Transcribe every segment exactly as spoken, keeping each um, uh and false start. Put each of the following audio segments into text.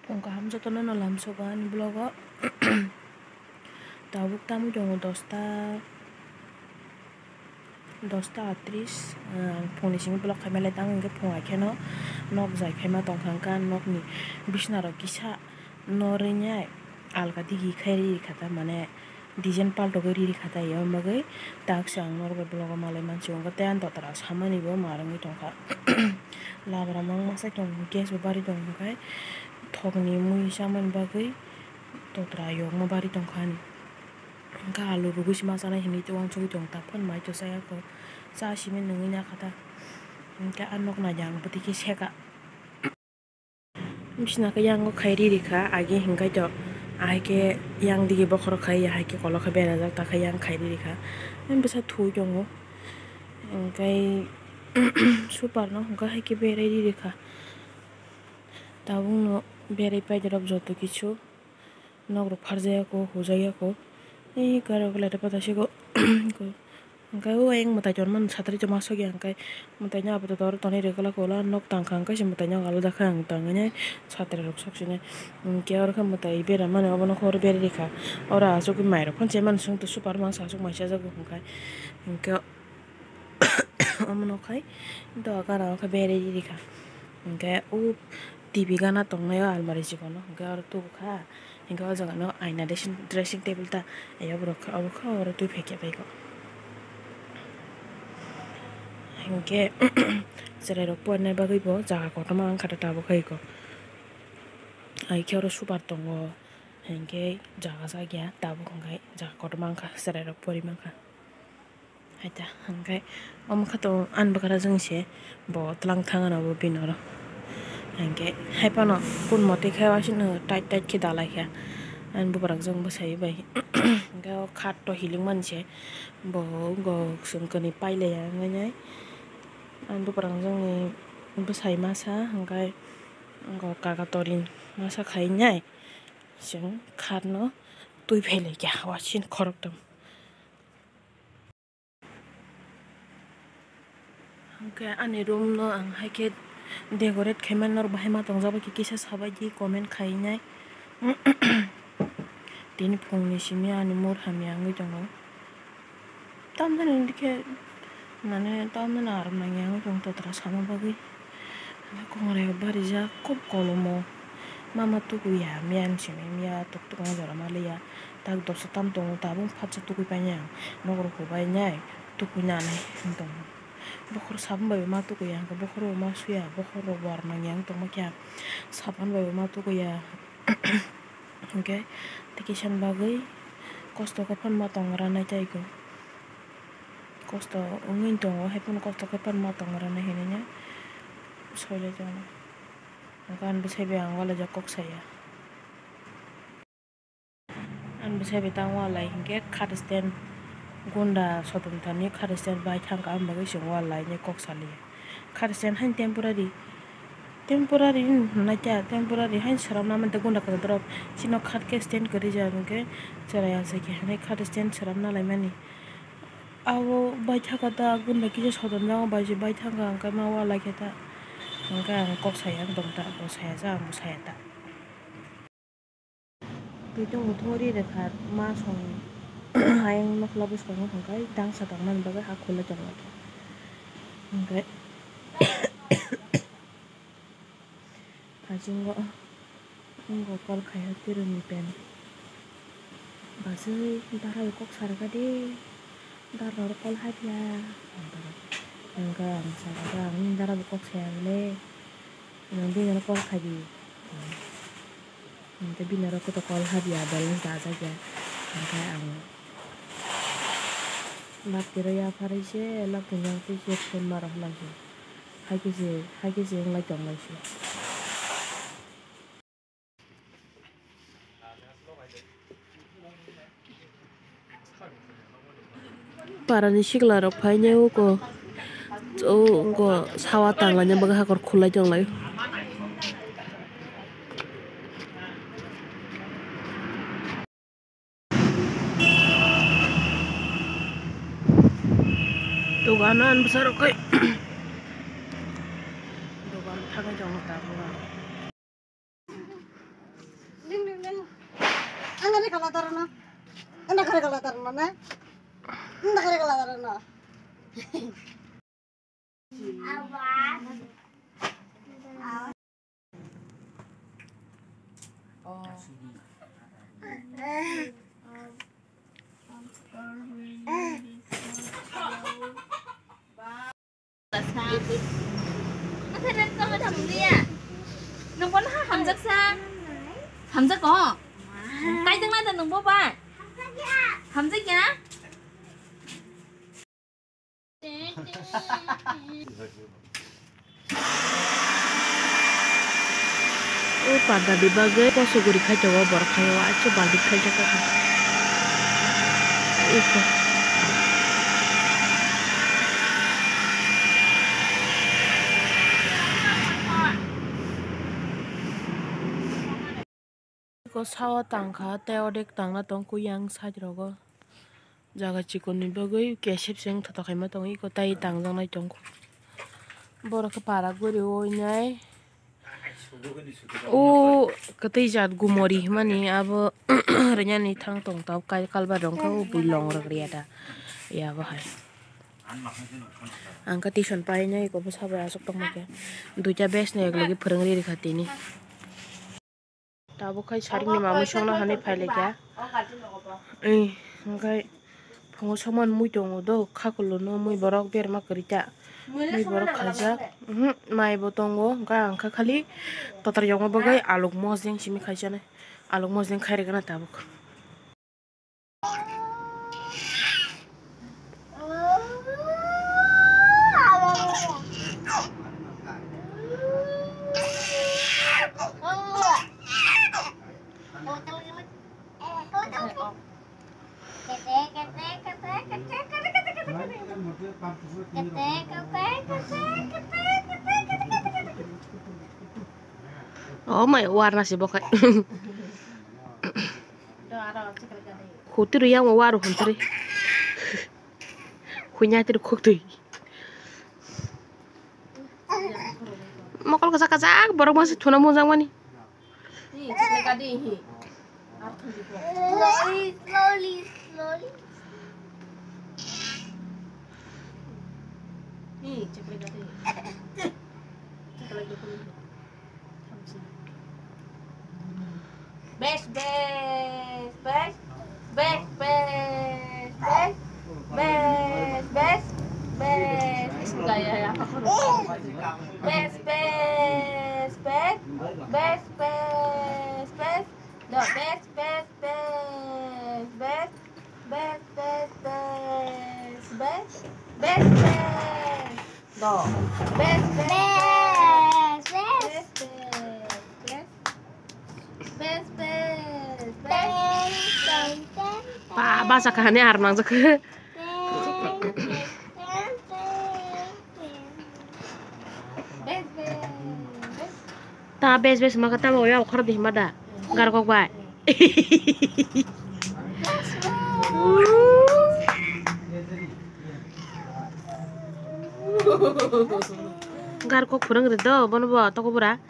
Phung kaham jotono no lamsogo ani vlog o. Tabuk tamwi tongo dosta, dosta atris. Ang phungni simi vlog khaima le tang hwnkhe phung hai kheno nok jai khaima tongkha, hwnkhe ang nokni bisna rok kisa norwi nai alga digi khai rikha ta, mane design paltogwi riri kha ta, iyani bagwi tak se ang norok bai vlog o malai mansi, hwnkhe tei ani totra samani bo ma rwngwi tongkha. Labra mang masa tong, gas bo bari tong, hwnkhe thokni mui chamani bagwi totra yokma bari tongkha ani. Hwnkhe alu rwgwi se ma chanai hinwi tei uansugwi tong, ta phano mai to chaya kho, cha simi nungwi nakha ta. Hwnkhe a nok naidi ang bwtwi khe seka. Bisna khe yango khai riri kha, agi hwnkhe to, ahai khe yang digi bokhorok khai, ahai khe kolok khe berajak, ta khe yang khai riri kha. Ani bwsa thwi tongo, hwnkhe super no hwnkhe hai khe berai riri kha. Tabukno berai paida rok joto kichu. Nok rok pharjak ya kho, hujak ya kho. Ei gari rok light o pathak siko. Hwnkhe o ayang mwtai tonmani satri tongma sogya hwnkhe mwtai no apato oro tonwi rwgwlak, ulo nok tangkha hwnkhe se mwtai no alada khe ang tangwi nai satri rok sok sinai. Hwnkhe oro khe mwtai beramani obono khe oro berarikha. Oro aswk mai rok phano chemani swngto super mangsa aswk mai chajago hwnkhe. Hwnkhe omono khai doga gana o khe berarikha. Hwnkhe o T V gana tongnai o almari chikon o hwnkhe oro tubukha. Hwnkhe o jaga no aina dressing, dressing table ta, ai oborok kha, obo kha oro twi phai khe bai kho. Hwnkhe chwrai rok porina bagwi bo jaga kotorma wngkha ta tabuk hai kho. Ai khe oro super tongo, hwnkhe jaga jak ya tabuk, hwnkhe jaga kotorma wngkha, chwrai rok pori mankha. Haita, hwnkhe omo kha to ani bwkha jwng se bo tlang thang ano bo bini oro. Hwnkhe hai phano kun motwi khe wasino tight tight khe dalai kha ani bwbwrang jwng bwsai bai. Hwnkhe o khat to hilik mani se bo wngkok chwng kwnwi pailaiya wngnai. Ani bwbwrang jwngni bwsai masa hwnkhe wngkok kaka toring masa khai nai chwng khatno twi phai lai kha wasino khoroktham. Hwnkhe ani room no ang hai khe decorate khaimani norok bahai ma tongjak bai khe kisa sabai di comment khai nai. Tini phungni simi ani mood hamya wngwi tongo. Tamjani hwnkhe mane tamjani aram nangya wngwi tongo totra sama bagwi. Kongrai rok barijak kub kolomo. Mama tukuya miya simi miya tok tok jora maliya. Tak dosa tam tongo tabuk phatsa tukui painai ang. Nok rok hubai nai tukui nanai wng tongo. Bokhorok sabun bai bo ma tukuya hwnkhe bokhorok bo ma suya bokhorok bo aram nangya wng tongma khe ang sabun bai bo ma tukuya. Hwnkhe tei kisa ni bagwi kosto khe phano ma tong ranai tei kho. Kosto wngwi tongo hai phano kosto khe phano ma tong ranai hinwi soilai tongo. Hwnkhe ani bwsai bai ang walai jak kok saya. Ani bwsai bai tang walai hinkhe khat stand gunda sodom thani khat stand bai thangkha, ang bagwi chwng walai hinwi kok saliya. Khat stand haino temporary, temporary hinwi hwnlai kha, temporary haino swnamna mantwi gunda kwcham borok chini khat khe stand kwrwi jak hinkhe chwrai achai khe hinwi khat stand swnamna laimani. Abo bai thangkha ta gunda kisa sodom jagao bai se bai thangkha hinkhe ma walai khe ta hinkhe ang kok saya wng tong ta, bo saya sa ang bo saya ta. Twi tongbo thwngwi ri rwkha ma song ayang nokla bwskango hwnkhe dangsa tongmani bagwi ha khulai tonglaikha. Hwnkhe hachingo wngkha call khai o Tironi pen. Bachwi dara bai kok sa rwkha de, dara oro call hapya. Hwnkhe ang sakha, ang dara bai kok saya bole, nwng bini oro call khai di. Hwnkhe bini oro koto call hapya, balance dajak ya. Hwnkhe ang lab twi rw ya pharwi se, lab twi nang twi se phone ma rw hwlai se. Hai khe se, hai khe se wng lai tong lai se. Parani sikla rok phainai uko, o uko sawa tanglaina bagwi hakor khulai tonglai. Dogano ani bwsarok kai dogan thangwi tongo tabuk. Kala tarano. Anda kare kala tarano na. Anda kare kala tarano. Nungbo naha hamjaksa? Hamjak o? Kaijak na da nungbo ba? Hamjak ya? O panda ni bagwi poso guri khai tongo borok, hai o achu balti khai jak kha. Iko. Iko sao tang kha tei odek tangna tong kho yang side rogo. Jaga chikon ni bagwi kesep se wngthotok khaima tongo, iko tai tangjaknai tongkho. Borok khe para guri oinai. O kwtwi jat gumori himani abo rwnani thang tong tao kal-, kalbar rong khe o bui long rwgriya da. Ya bo hai. Ang khe tuition painai iko bwsa bai aswk tongma khe. Duita batch no ek logi phwrwngri rikha tini. Tabuk khai saringni mamwi songno hwnwi phailaikha. Ei, hwnkhe phungo soman mui tongo do, khakulono mui borok berma kwrwi ta. Mui borok khaijak. Mhm, maibo tongo, hwnkhe ang kha khali totar yokma bagwi aluk mosdeng simi khaijaknai. Aluk mosdeng khairikgana tabuk. Oh my, warna si bokai. Hutiri yang waru hutiri. Hunya tiri khuk tui. Mokol kasa kasa borok masi thuna mujang mani. Slowly, slowly, slowly. Best, best, best. Best, best, best. Best, best, best. Best, best, best. Best, best, best. No, best, best, best, best. Best, best, best, best, best, best. No. Best, best, best, best, best. Best, best, best. Ba, basa kahani arnang jak. Best, best, best. Ta best best maka tamo ya okhor di mada. Garkok bai. Garkok phurang ri do bono bo toko bura.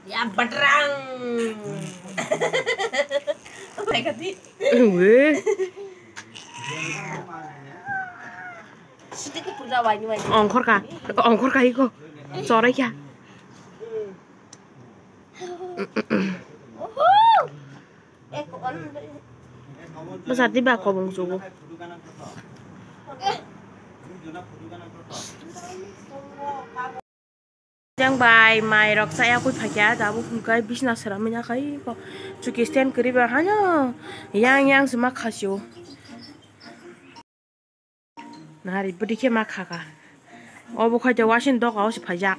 Ya badrang. Mai kati. Ewe. Siti ke pura wai ni wai. Ongkhor ka, ongkhor ka iko. Sorai kya. Bwsa tei ba kobong chugo. Jang bai mai rok chaya koi phaikya, tabuk hwnkhe bisna swnamwi nakhai ko chuki stand kwrwi ba hano yang yang se ma khasio. Nari bwdwi khe ma kha kha. Obo khai de wasing doga o se phaijak.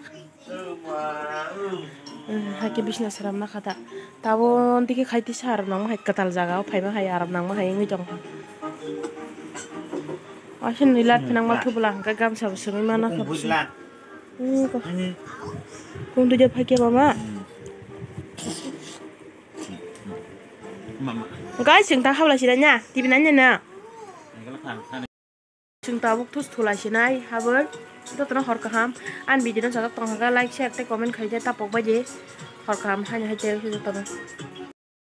Hai khe bisna swnam ma kha ta. Tabuk dikhe khai tisa aram nang ma hai kwtal jaga o phai ma hai aram nang ma hai wngwi tong kha. Wasing ni lat phinang ma thubula hwnkhe gamsa bo swngwi ma nakha bwswk. Kung twi de phai khe mama. Guys, chwng ta habla sida nya, T V nanya na. Chwng tabuk thus thula sinai habor. Jotono hor kaham. An video no sajak tong kha like, share tei comment khai de tapok bai de. Hor kaham haino hai tei jotono.